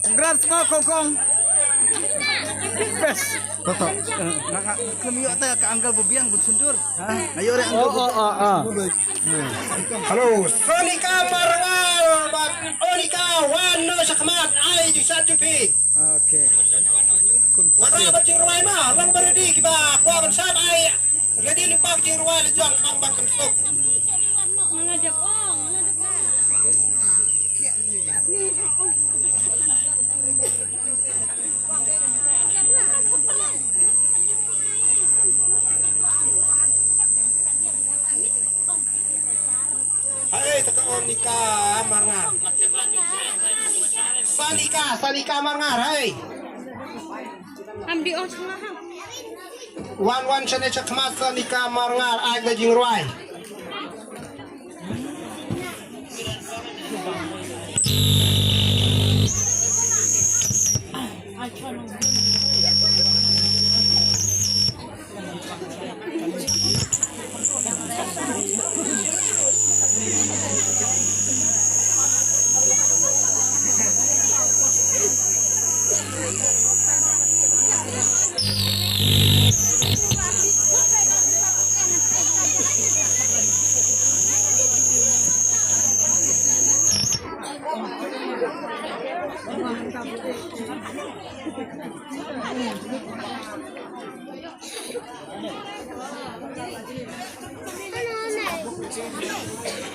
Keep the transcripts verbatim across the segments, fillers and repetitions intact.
Congrats mo Kong Kong. Best. Toto. Nga nga khlem ïoh te ka angle ba biang bad shyntur. Ha? Nga ïoh re angle. Oh, oh, oh, oh. Hello, Sonika Marngar bad Onika wan noh sha khmat, ai ju sat ju phi. Okay. Wan rah bad jingrwai ma, long ba ready kiba kwah ban sat ai. Ready lypa jingrwai la jong bang bang kan suk. Hai, teka Onika Marngar. Sanika, Sanika Marngar, hai. Am di ong sma ha. Wan wan shane shakmat Sanika Marngar, ai da jingrwai.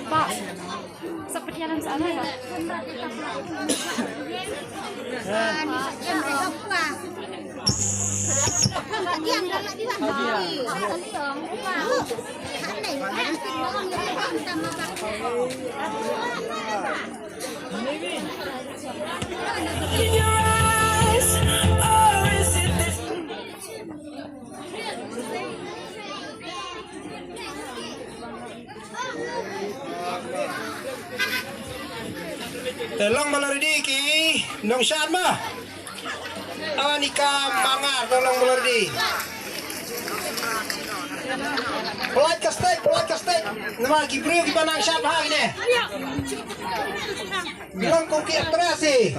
Pak, seperti yang saya. Te long ba la ready ki nongshad ma. Anika Marngar, te long ba la ready. Pynlait ka stage, pynlait ka stage. Namar ki briew kiba nang shad bha kine. Ki long kum ki actress hi.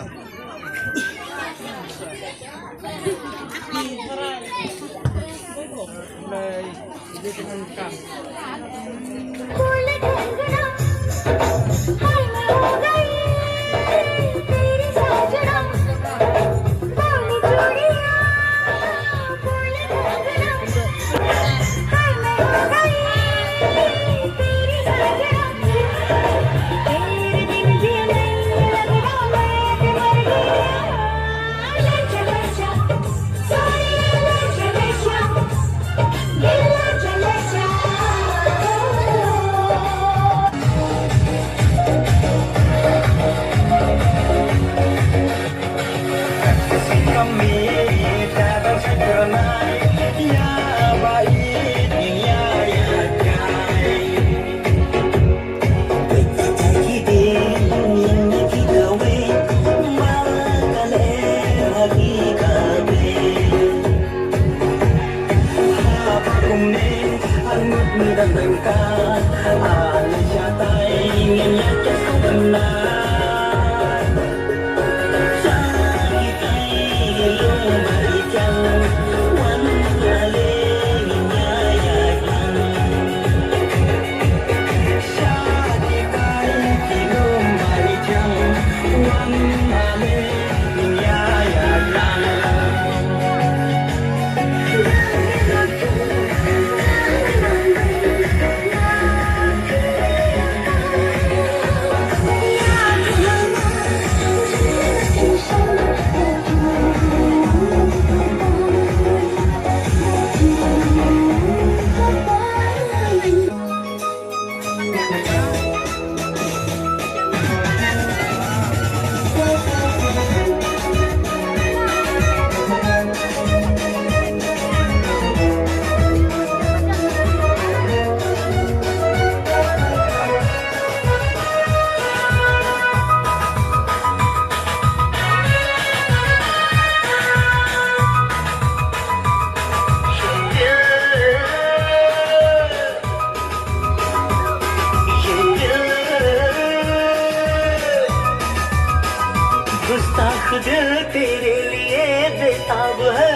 दिल तेरे लिए बेताब है,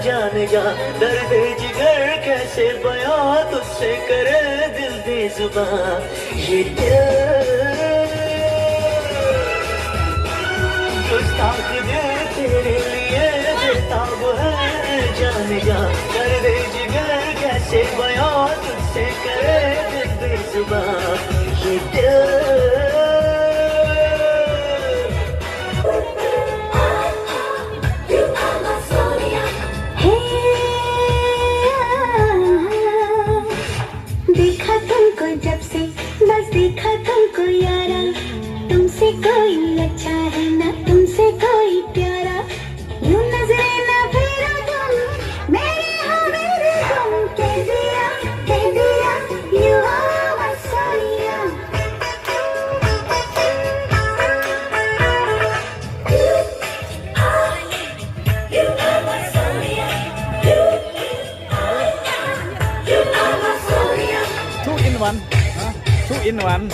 जान जा। दर्द जिगर कैसे बयां तुझसे करे दिल बेजुबां। ये दिल, गुस्ताख दिल तेरे लिए बेताब है, जान जा। दर्द जिगर कैसे बयां तुझसे करे दिल बेजुबां। ये दिल। देखा तुमको जब से, बस देखा तुमको यारा। तुमसे कोई अच्छा है ना, तुमसे कोई प्यारा। यूं नजरें ना फेरो तुम, मेरे हो मेरे गुम। कह दिया, कह दिया, you are my सोनिया। You are my सोनिया। You Two in one. Huh? Two in one.